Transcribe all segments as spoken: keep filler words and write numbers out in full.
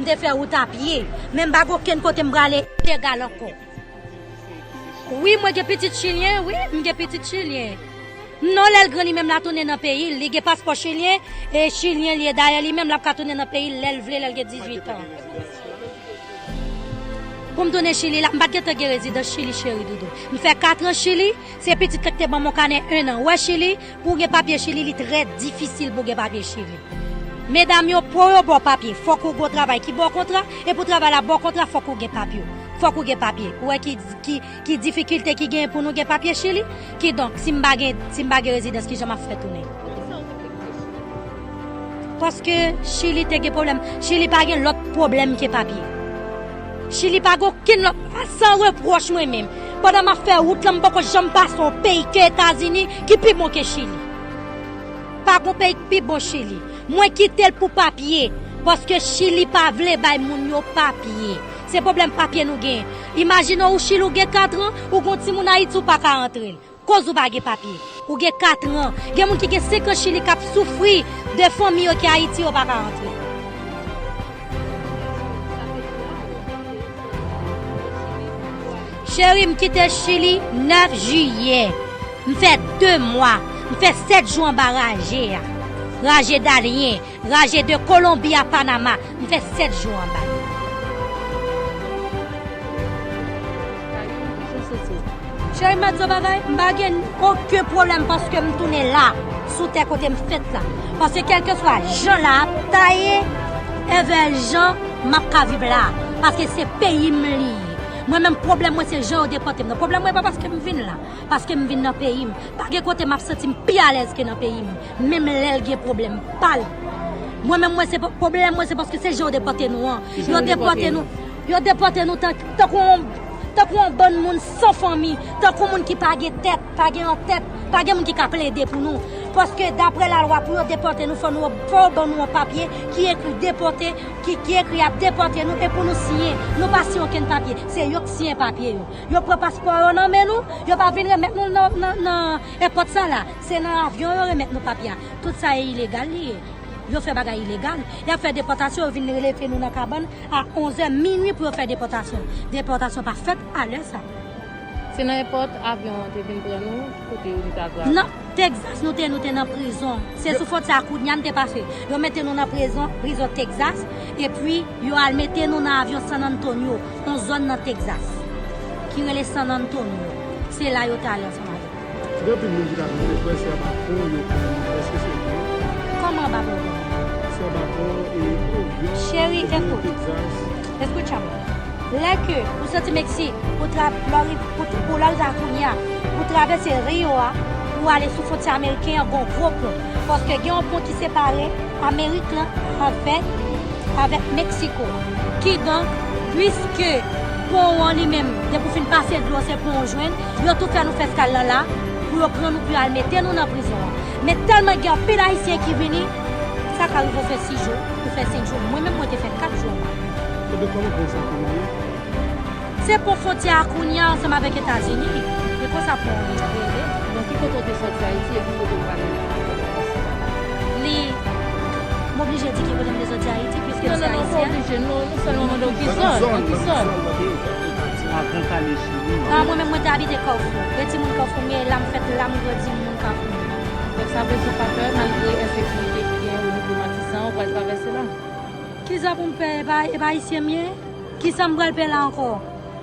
M te fè wout a pye, men m pa gen okenn kote m prale ilegal ankò. Wi, mwen gen pitit chilyen, wi, m gen pitit chilyen. Non, lè l gran li menm l a tounen nan peyi l, li gen paspò chilyen, e chilyen li ye. Dayè, li menm l ap ka tounen nan peyi l lè l vle, lè l gen dizuit an. Pou m tounen Chili la, m pa t gentan gen rezidans Chili, cheri doudou. M fè kat an Chili, se pitit la ki te ban m yon kanè en an. Ou wè Chili, pou w gen papye Chili, li trè difisil pou w gen papye Chili. Medam yo, pou yo ba w papye, fòk ou gen yon travay ki ba w kontra, e pou travay la ba w kontra, fòk ou gen papye. Fòk ou gen papye. Ou wè ki, ki, ki difikilte ki genyen pou nou gen papye Chili? Kidonk, si m pa gen, si m pa gen rezidans, kijan m ap fè tounen? Paske Chili te gen pwoblèm. Chili pa gen lòt pwoblèm ke papye. Chili pa gen okenn lòt, san repwòch mwen menm. Pandan m ap fè wout lan, m poko janm pase yon peyi ke Etazini ki pi bon ke Chili. Pa gen peyi ki pi bon Chili. Mwen kite l pou papye, paske Chili pa vle bay moun yo papye. Se pwoblèm papye nou gen. Imajine w, ou Chili, ou gen kat an, ou gen yon timoun Ayiti, ou pa ka antre l. Koz ou pa gen papye. Ou gen kat an. Gen moun ki gen senk an Chili k ap soufri de fanmi yo ki Ayiti, yo pa ka antre. Cheri, m kite Chili nèf jiyè. M fè de mwa. M fè sèt jou anba raje a. Raje Dalyen. Raje de Kolonbi a Panama, m fè sèt jou anba. Cheri, m ap di w bagay, m pa gen okenn pwoblèm paske m tounen la, sou tè kote m fèt la. Paske kèlkeswa jan la ap ta ye, envè jan m ap ka viv la. Paske se peyi m li ye. Mwen menm, pwoblèm mwen se jan yo depòte m nan. Pwoblèm mwen pa paske m vin la, paske m vin nan peyi m. Pa gen kote m ap santi m pi alèz ke nan peyi m, menm lè l gen pwoblèm pa l. Mwen menm, mwen se po-, pwoblèm mwen se paske se jan yo depòte nou an. Yo depòte nou, yo depòte nou tan-, tankou yon, tankou yon bann moun san fanmi, tankou moun ki pa gen tèt, pa gen yon tèt, pa gen moun ki ka plede pou nou. Paske daprè lalwa, pou yo depòte nou, fò nou, fò yo ban nou yon papye ki ekri depòte, ki, ki ekri y ap depòte nou e pou nou siyen. Nou pa siyen okenn papye. Se yo k siyen papye yo. Yo pran paspò yo nan men nou, yo pa vin remèt nou nan, nan, nan èpòt sa la. Se nan avyon yo remèt nou papye a. Tout sa e ilegal li ye. Yo fè bagay ilegal. Y ap fè depòtasyon, yo vin leve nou nan kabann a onzè minui pou yo fè depòtasyon. Depòtasyon pa fèt a lè sa. Se nan èpòt avyon an te vin pran nou, kote nou ta grave. Nan Texas, nou te, nou te nan prizon. Se sou fwontyè a kounye a n te pase. Yo mete nou nan prizon, prizon Texas, epi yo al mete nou nan avyon San Antonio, yon zòn nan Texas, ki rele San Antonio. Se la yo te ale ansanm avè m. Gen anpil moun ki ta vle kwè se anba pon yo pran nou. Èske se vre? Kòman anba pon yo pran nou? Se anba pon e avyon Cheri, ekout. Texas. Escuchame. Lè ke ou soti Meksik, pou tra-, pou, pou lè w rive a kounye a, pou travèse Rio a, pou ale sou fwontyè ameriken an, gon gwo pon. Paske gen yon pon ki separe Amerik lan avèk, avèk Meksiko. Kidonk, piske pon an li menm, depi w fin pase dlo, se pon w jwenn, yo tou fè nou fè eskal lan la, pou yo pran nou, pou yo al mete nou nan prizon an. Men tèlman gen anpil Ayisyen ki vini, sa ka rive w fè sis jou, ou fè senk jou. Mwen menm, mwen te fè kat jou anba. Ebyen, kòman pon sa kounye a? Se pon fwontyè a kounye a ansanm avèk Etazini. E konsa pon an rele. Donk, ki kote w te soti Ayiti e ki kote w prale? Li, m oblije di ki kote m te soti Ayiti, piske m se ayisyèn. Non, non, non, pa oblije. Non, nou sèlman mande w ki zòn, nan ki zòn. Avan w ale Chili, non? Ah, mwen menm, mwen te abite Kafou. E timoun Kafou m ye, la m fèt, la m grandi, m moun Kafou. Donk, sa vle di w pa pè, malgre ensekirite ki genyen o nivo Matisan, ou pral travèse la? Kisa pou m pè? E pa, e pa ayisyen m ye? Kisa m pral pè la ankò?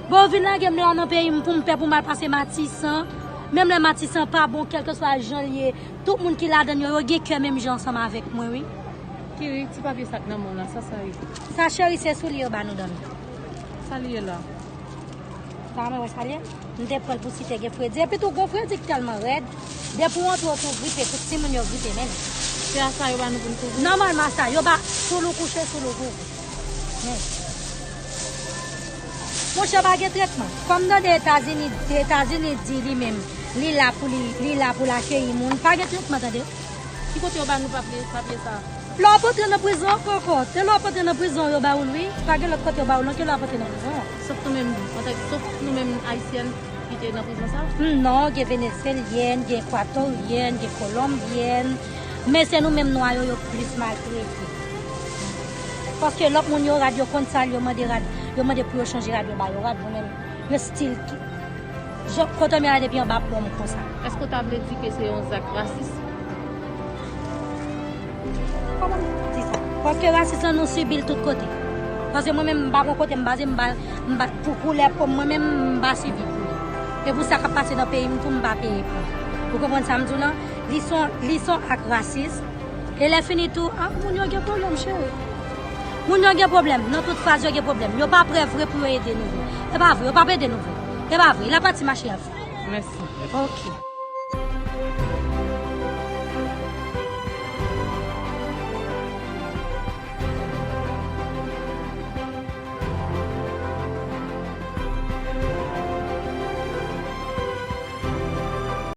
Bon, yo vin lage m la nan peyi m pou m pè pou m al pase Matisan. Menm lè Matisan pa bon, kèlkeswa jan l ye, tout moun ki ladan l yo, yo gen kè menm jan ansanm avèk mwen, wi. Kiri, ti papye sa k nan men w la, sa sa ye? Sa, cheri, se soulye yo ba nou dòmi. Sa li ye la? Sa mwen wè sa l ye? M te pran l pou si te gen fredi. Epi tou, gon fredi k tèlman rèd. Depi w antre, w tou gripe, tout timoun yo gripe menm. Se a sa yo ba nou pou n kouvri? Nòmalman, a sa yo ba, sou l ou kouche, sou l ou kouvri. Men. Monchè, pa gen tretman. Kòm tande Etazini, Etazini di li menm, li la pou li, li la pou l akeyi moun. Pa gen tretman, tande. Ki kote yo ba nou papye, papye sa? Lè w ap antre nan prizon an, poko. Se lè w ap antre nan prizon an, yo ba ou l, wi. Pa gen lòt kote yo ba ou l, non, ke lè w ap antre nan prizon an. Sof nou menm, antanke, sof nou menm Ayisyèn ki te nan prizon sa? Hmm, non, gen Venezyelyèn, gen Ekwatoryèn, gen Kolonbyèn. Men se nou menm nwa yo, yo plis maltrete. Paske lòt moun yo rad, yo konn sa, yo mande rad, yo mande pou yo chanje rad, yo ba yo rad, mwen menm, yo still ki-, jan kote m ye la depi anba pon m konsa. Èske w ta vle di ke se yon zak rasis? Kòman m di sa? Paske rasis lan nou sibi l tout kote. Paske mwen menm m pa gon kote m baze, m pa, m pa pou koulè po m, mwen menm m pa sibi pou li. E pou sa k ap pase nan peyi m tou m pa peye pou li. Ou konprann sa m di w lan? Li se yon, li se yon ak rasis. E lè fini tou, ah, moun yo gen pwoblèm, cheri. Moun yo gen pwoblèm, nan tout faz yo gen pwoblèm. Yo pa prè vre pou yo ede nou vre. E pa vre, yo p ap ede nou vre. E pa vre, la pati mache avè. Mèsi. Ok.